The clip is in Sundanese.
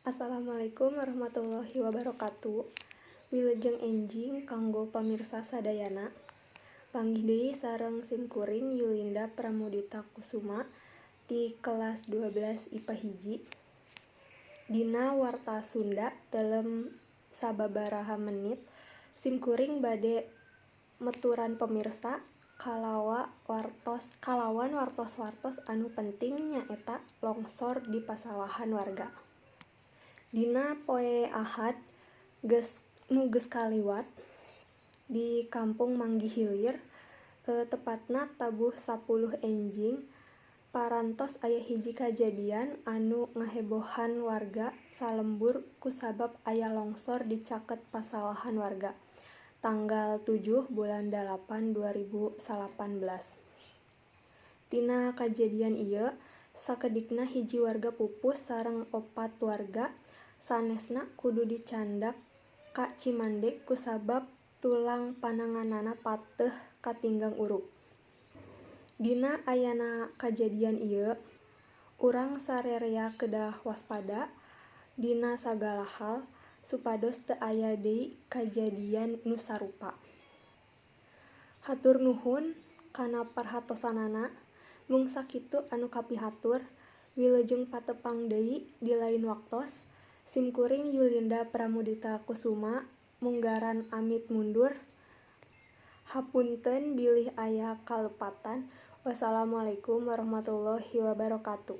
Assalamualaikum warahmatullahi wabarakatuh. Wilujeng enjing kanggo pamirsa sadayana. Panggih deui sareng simkuring Yulinda Pramudita Kusuma ti kelas 12 IPA 1. Dina Warta Sunda telem sababaraha menit simkuring bade meturan pemirsa kalawan wartos-wartos anu penting nyaeta longsor di pasawahan warga. Dina poe Ahad nu geus kaliwat di Kampung Manggih Hilir, tepatna tabuh 10 enjing parantos aya hiji kajadian anu ngahebohan warga salembur kusabab aya longsor di caket pasawahan warga tanggal 7 bulan 8 2018. Tina kajadian ieu sakedikna hiji warga pupus sareng 4 warga sanesna kudu dicandak ka Cimande kusabab tulang pananganana pateh katinggang urug. Dina ayana kajadian ieu, urang sarerea kedah waspada dina sagala hal supados teu aya deui kajadian nu sarupa. Hatur nuhun kana perhatosanana, mung sakitu anu kapihatur, wilujeng patepang deui di lain waktos. Simkuring Yulinda Pramudita Kusuma munggaran amit mundur. Hapunten bilih aya kalepatan. Wassalamualaikum warahmatullahi wabarakatuh.